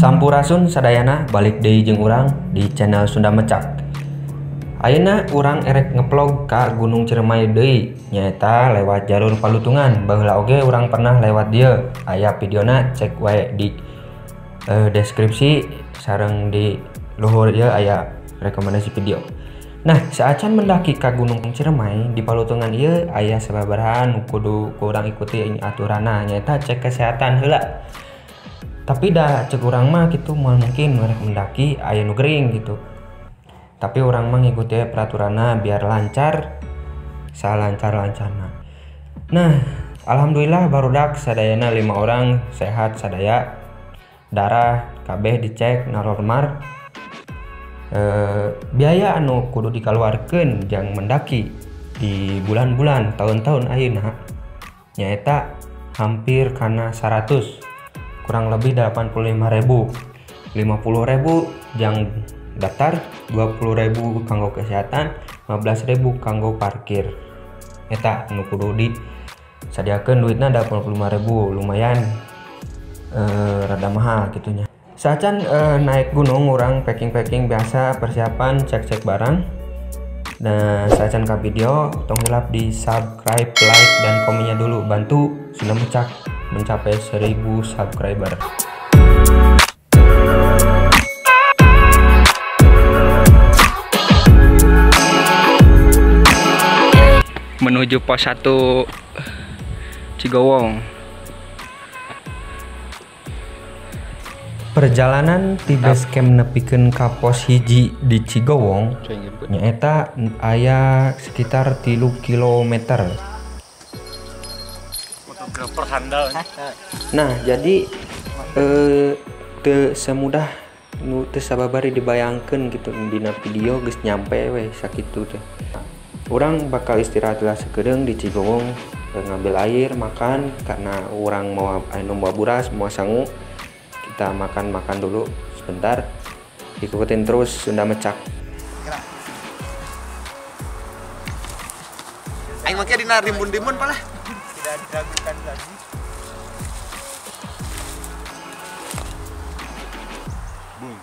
Sampurasun sadayana, balik deui jeung urang di channel Sunda Mecak. Ayeuna urang erek ngevlog ka Gunung Ciremai deui, nyaeta lewat jalur Palutungan. Baheula oge urang pernah lewat dieu. Aya videona, cek wae di deskripsi sareng di luhur ieu aya rekomendasi video. Nah, saacan mendaki ka Gunung Ciremai di Palutungan ieu aya sababaraha nu kudu ku urang ikuti aturanna, nyaeta cek kesehatan heula. Tapi dah cek urang mah gitu moal mungkin rek mendaki aya nu gering gitu. Tapi urang mah ngikuti peraturanna biar lancar salancar-lancarna. Nah, alhamdulillah barudak sadayana 5 orang sehat sadaya. Darah kabeh dicek normal. Biaya anu kudu dikaluarkeun jang mendaki di bulan-bulan tahun-tahun ayeuna nyaeta hampir kana 100, kurang lebih 85.000, 50.000 jang daftar, 20.000 kanggo kesehatan, 15.000 kanggo parkir. Eta nu kudu disadiakeun duitna 85.000, lumayan rada mahal gitunya. Saacan naik gunung urang packing-packing biasa, persiapan cek-cek barang. Nah, saacan ka video tong hilap di subscribe, like, dan komennya dulu. Bantu Sunda Mecak mencapai 1000 subscriber. Menuju pos 1 Cigowong. Perjalanan ti base camp nepikeun ka pos 1 di Cigowong nyaeta aya sekitar 3 kilometer. Fotografer handal. Nah, jadi teu semudah nu teu sababari dibayangkeun gitu dina video geus nyampe we sakitu teh. Urang bakal istirahat lah sakedeung di Cigowong, ngambil air, makan karena urang mau anu mau buras, mau sangu. Kita makan-makan dulu sebentar. Ikutin terus Sunda Mecak. Aing make dina rimbun-rimbun palah. Tidak diragukan lagi. Bung.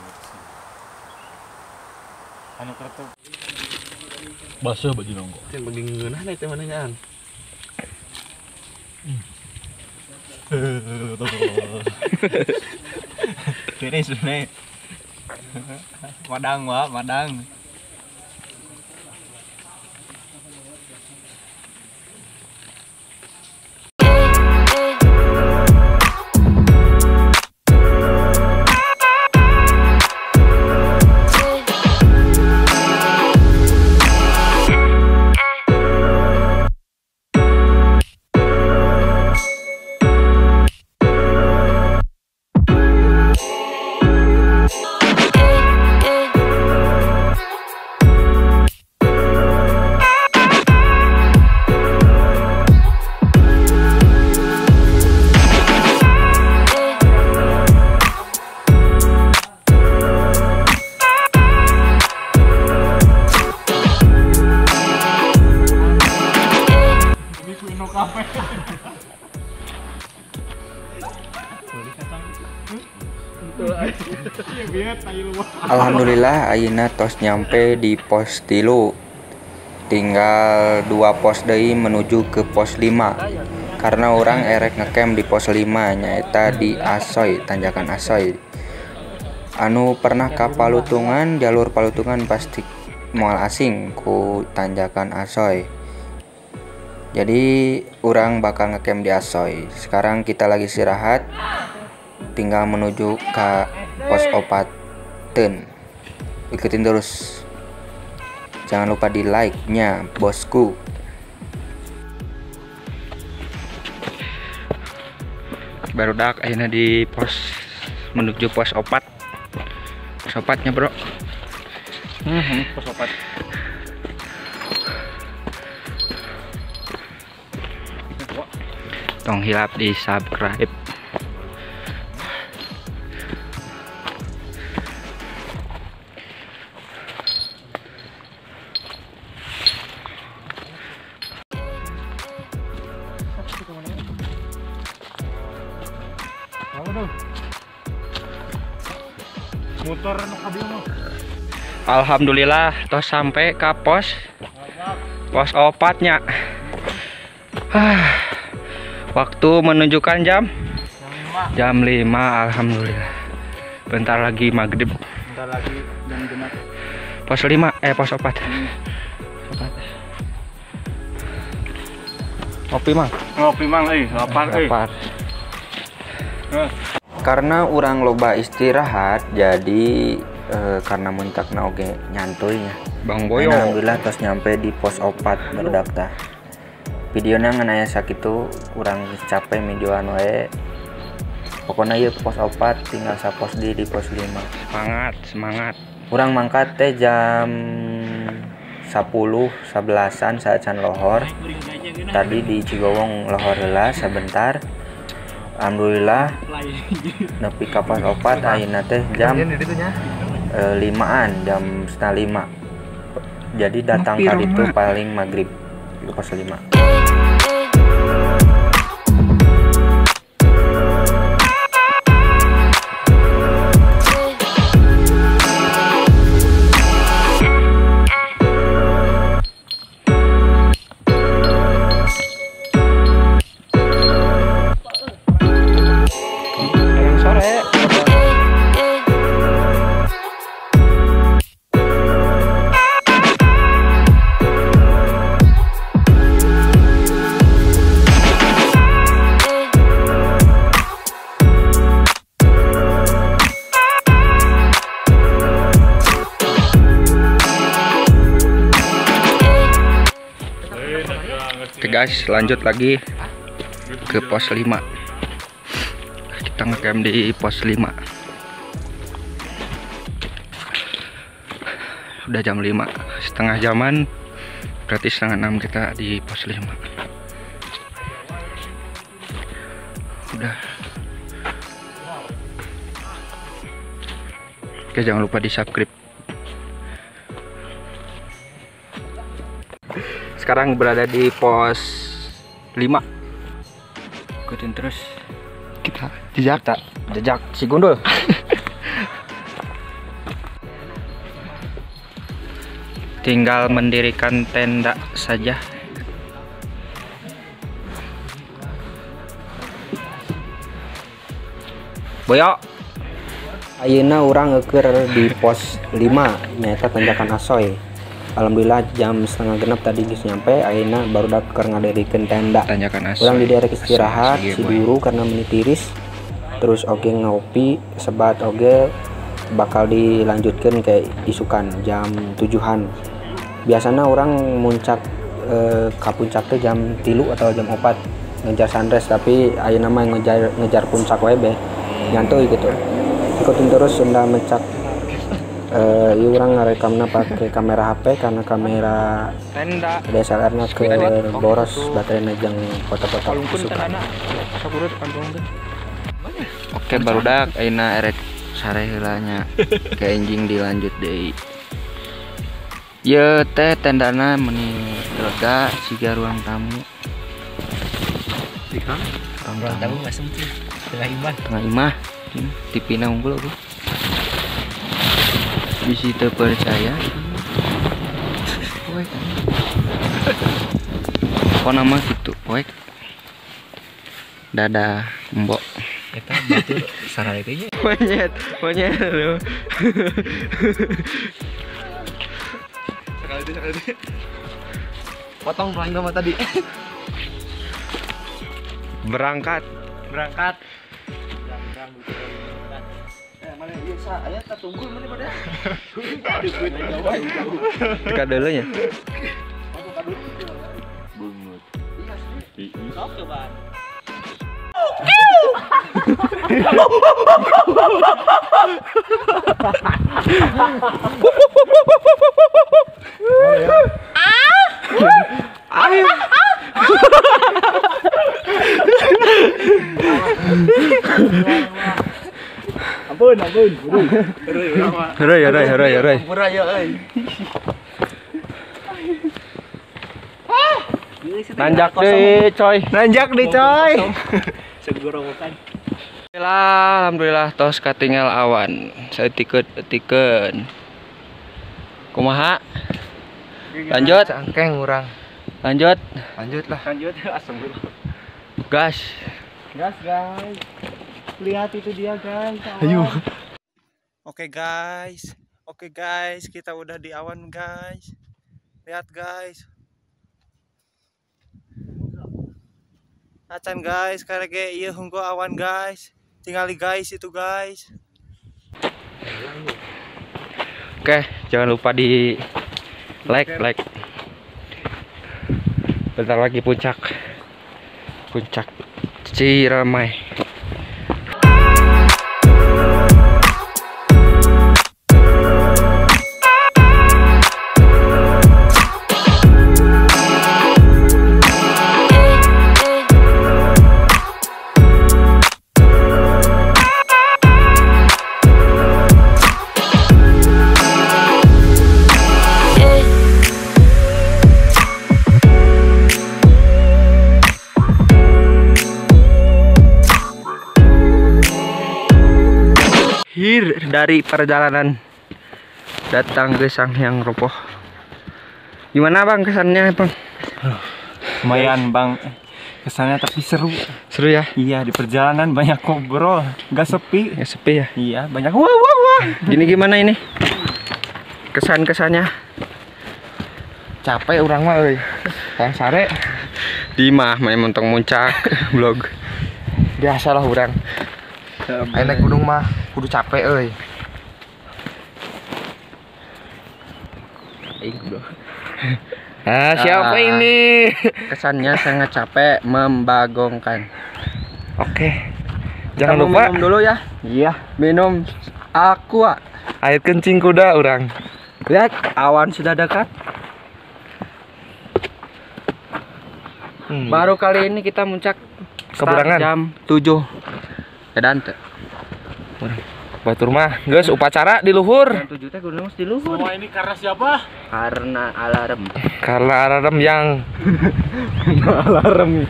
Anu kereta. Basah baju nongko. Yang penting ngeunah teh mana nyaan. Ini sudah madang wah madang. Alhamdulillah ayeuna tos nyampe di pos 3. Tinggal 2 pos deui menuju ke pos 5. Karena orang erek ngecamp di pos 5 nyaeta di Asoy, tanjakan Asoy. Anu pernah ka Palutungan, jalur Palutungan pasti moal asing ku tanjakan Asoy. Jadi orang bakal ngecamp di Asoy. Sekarang kita lagi istirahat, tinggal menuju ke pos 4. Ikutin terus, jangan lupa di like nya bosku. Barudak akhirnya di pos menuju pos 4. Pos 4-nya bro. Pos 4. Tong hilap di subscribe. Motor nu ka dieu mah. Alhamdulillah tos sampai ke pos 4 nya. Waktu menunjukkan jam 5. Alhamdulillah. Bentar lagi maghrib. Bentar lagi jam 5. Pos 5, pos 4. Ngopi mang. Ngopi mang euy, lapar euy. Karena urang loba istirahat jadi karena muncakna oge nyantuy nya. Bang Boyo. Alhamdulillah tos nyampe di pos 4 barudak tah. Videona ngan aya sakitu, urang capek videoan wae. Pokoknya ieu pos 4 tinggal sapos di pos 5. Semangat, semangat. Urang mangkat teh jam 10 11-an saacan lohor. Tadi di Cigowong lohor heula sebentar. Alhamdulillah nepi ka pos 4 ayeuna teh jam 5-an, jam 4:30. Jadi datang ka ditu paling maghrib ke pos 5. Oke guys, lanjut lagi ke pos 5. Kita ngecamp di pos 5. Udah jam 5, setengah jaman, berarti 5:30 kita di pos 5. Udah. Oke, jangan lupa di subscribe. Sekarang berada di pos 5. Ikutin terus kita jejak, jejak si gundul. Tinggal mendirikan tenda saja. Boyo. Ayeuna urang ngeukeun di pos 5 nyaeta tanjakan Asoy. Alhamdulillah jam 5:30 tadi geus nyampe, ayeuna barudak keur ngadirikeun tenda. Urang di daerah istirahat si guru karena meni tiris. Terus oge ngopi sebat oge bakal dilanjutkan ke isukan jam 7-an. Biasanya orang muncak ka puncak teh jam 3 atau jam 4 ngejar sunrise, tapi ayeuna mah ngejar puncak wae beh. Nyantuy gitu. Ikutin terus Sunda Mecak. Ieu urang ngarekamna pakai kamera HP karena kamera tenda DSLR-na ke boros baterainya jang foto-foto isukan. Oke barudak ayeuna erek sare heula nya. Ke enjing dilanjut deui. Ieu teh tendana meni lega siga ruang tamu. Ruang tamu masuk tuh tengah imah. Tengah imah. TV-na unggul euy. Bisi teu percaya. Poek. Pokona mah kitu poek. Dadah mbok. Eta batur sarare teh nya. Monyet, monyet lu. Sekali itu. Potong drawing sama tadi. Berangkat. Berangkat. Mana biasa aya tak tunggul mana pada. Teka dulu nya. Bungut. Sok cobaan. Ampun, ampun. Heureuy, heureuy, heureuy, heureuy. Ampun aya euy. Nanjak deh, coy. Nanjak deh, coy. Segorowokan. Alhamdulillah tos katinggal awan. Saeutik-eutikeun. Kumaha? Lanjut. Cangkeng urang. Lanjut. Lanjut lah. Lanjut asem. Gas. Gas, guys. Lihat itu dia, guys. Ayo. Oke, guys. Oke, guys, kita udah di awan, guys. Lihat, guys. Acan, guys, karege ieu hungkul awan, guys. Tingali guys itu, guys. Oke, jangan lupa di like, like. Bentar lagi puncak. Puncak Ciremai. Akhir dari perjalanan datang ke Sang Hyang Ropoh. Gimana bang kesannya bang? Lumayan bang, kesannya tapi seru. Seru ya? Iya, di perjalanan banyak ngobrol, nggak sepi. Nggak sepi ya? Iya, banyak wah wah wah. Gini gimana ini? Kesan-kesannya? Capek urang mah euy. Kang sare. Di mah main montong muncak vlog. Biasalah urang. Ayo naik gunung mah kudu capek euy. Ah, siapa ini? Kesannya sangat capek, membagongkan. Oke. Jangan lupa minum dulu ya. Iya, minum aqua. Air kencing kuda urang. Lihat, awan sudah dekat. Baru kali ini kita muncak keberangan jam 7. Edan teh. Batur mah geus upacara di luhur. Jam 7 teh gunung di luhur. Semua ini karena siapa? Karena alarm. Karena alarm yang alarm.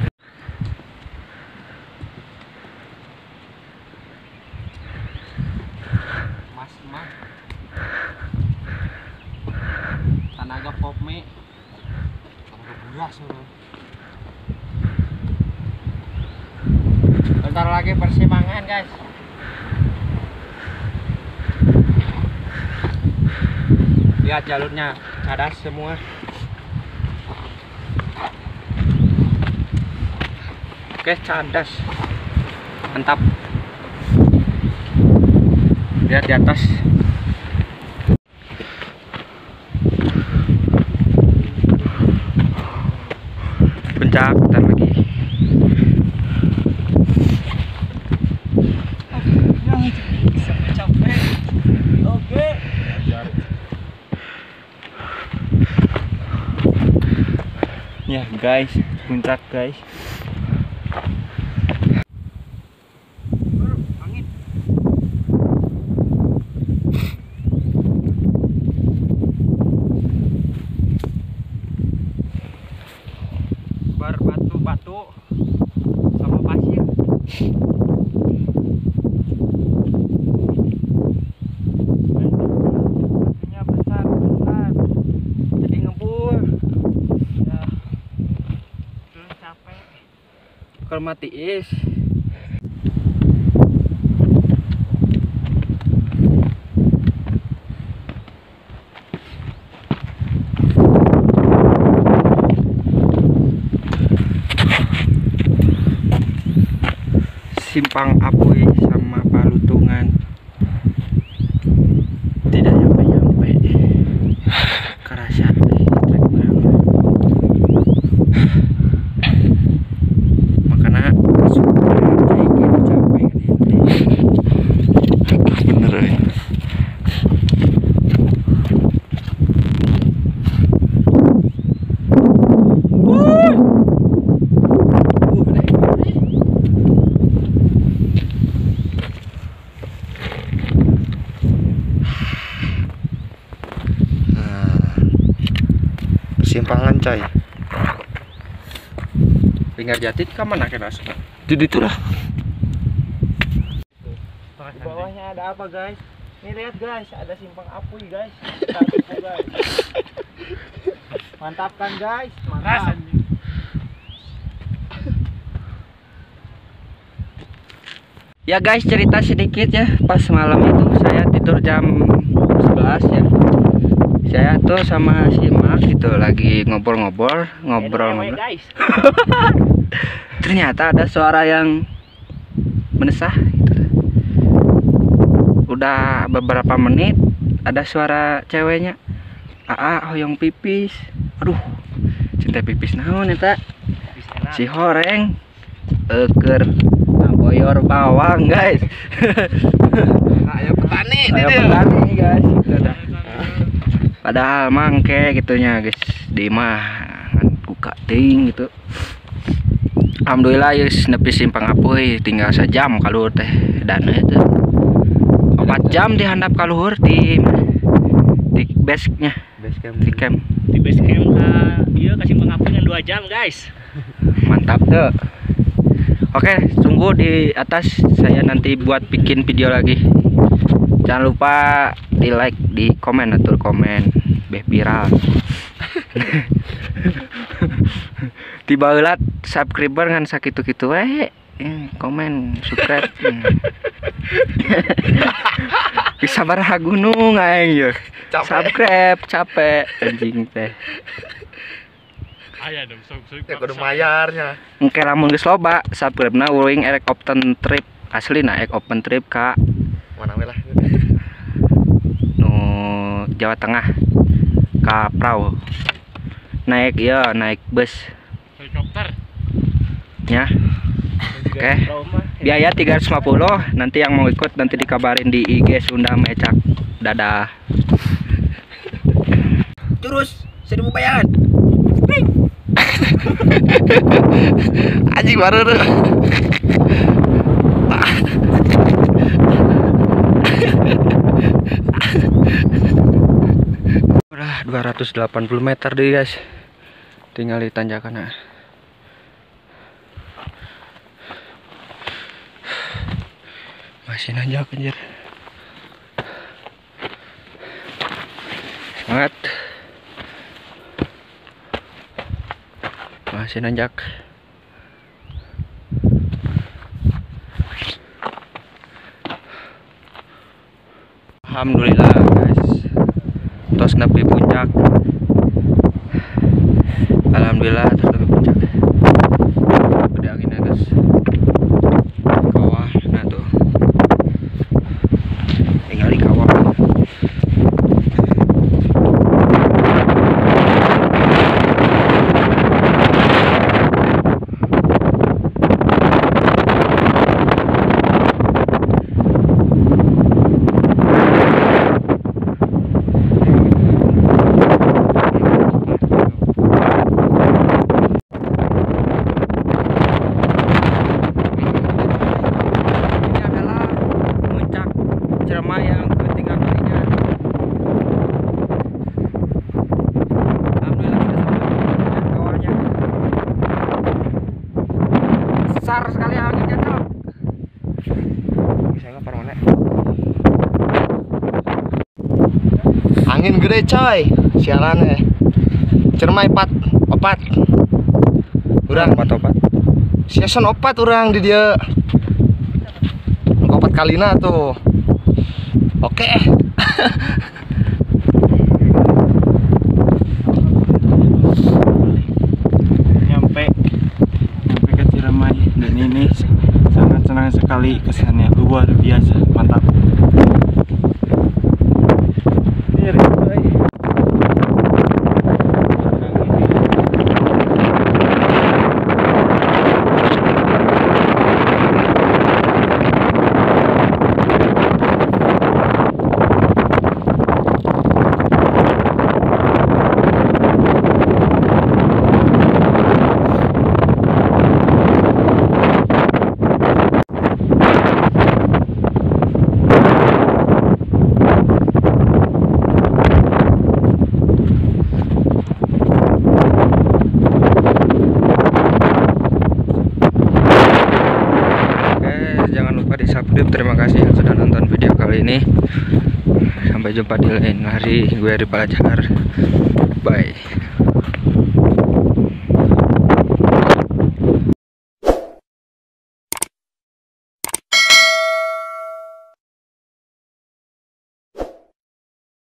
Mas mah. Tanaga pop mie. Tanaga buras urang. Bentar lagi persimpangan, guys. Lihat jalurnya, cadas semua. Oke, cadas. Mantap. Lihat di atas. Puncak bentar lagi. Capek. Oke. Ya guys, puncak guys. Angin. Berbatu-batu sama pasir. Batunya besar-besar. Jadi ngepul. Ya. Terus capek. Kalau mati is. Simpang Apuy sama Palutungan tidak nyampe-nyampe. Kerasa trek kurang. Makanya capek bener ya. Persimpangan coy. Linggarjati ke mana kita masuk? Jadi itulah. Di bawahnya ada apa guys? Nih lihat guys, ada simpang apuy guys. Guys. Mantap kan guys? Mantap. Ya guys, cerita sedikit ya. Pas malam itu saya tidur jam 11 ya. Saya tuh sama si Mark gitu lagi ngobrol-ngobrol. Guys. Ternyata ada suara yang menesah gitu. Udah beberapa menit ada suara ceweknya. Aa hoyong pipis. Aduh, cinta pipis naon eta? Si horeng eker boyor bawang guys. Ayo petani, ayo petani guys. Padahal mangke gitunya guys, di mah buka ting gitu. Alhamdulillah yes, nepi simpang apuy tinggal sejam kaluhur teh dan itu 4 jam di handap kaluhur di base-nya, di camp. Di base camp iya ke simpang apuy dengan 2 jam guys. Mantap tuh. Oke, tunggu di atas saya nanti buat bikin video lagi. Jangan lupa di like, di komen, atur komen, beh viral. Tiba heula subscriber ngan sakitu-kitu we, komen, subscribe. Bisa sabaraha gunung aing ye. Subscribe capek anjing teh. Aya dong, sok ya kudu mayarnya. Engke lamun geus loba subscribe-na uing erek open trip aslina erek open trip ka mana we lah. Nu Jawa Tengah ka Prau. Naik ya, naik bus. Helikopter. Ya. Oke. Biaya 350, nanti yang mau ikut nanti dikabarin di IG Sunda Mecak. Dadah. Terus 1000 bayangan. Anjing baru tuh. Udah 280 meter deh guys. Tinggal di tanjakan. Nah. Masih nanjak anjir. Semangat. Masih nanjak. Alhamdulillah guys, tos nepi puncak. Alhamdulillah tos nepi puncak. Gede anginnya guys. Kawah, nah tuh. Tinggal di kawah. Besar sekali anginnya tuh. Bisa nggak parmone? Angin gede coy, sialan ya. Ciremai 4 4. Urang 4 4. Season 4 urang di dia. 4 kalina tuh. Oke. Nyampe ke Ciremai dan ini sangat senang sekali, kesannya luar biasa, mantap. Subscribe. Terima kasih yang sudah nonton video kali ini. Sampai jumpa di lain hari. Gue Ari Palajar. Bye.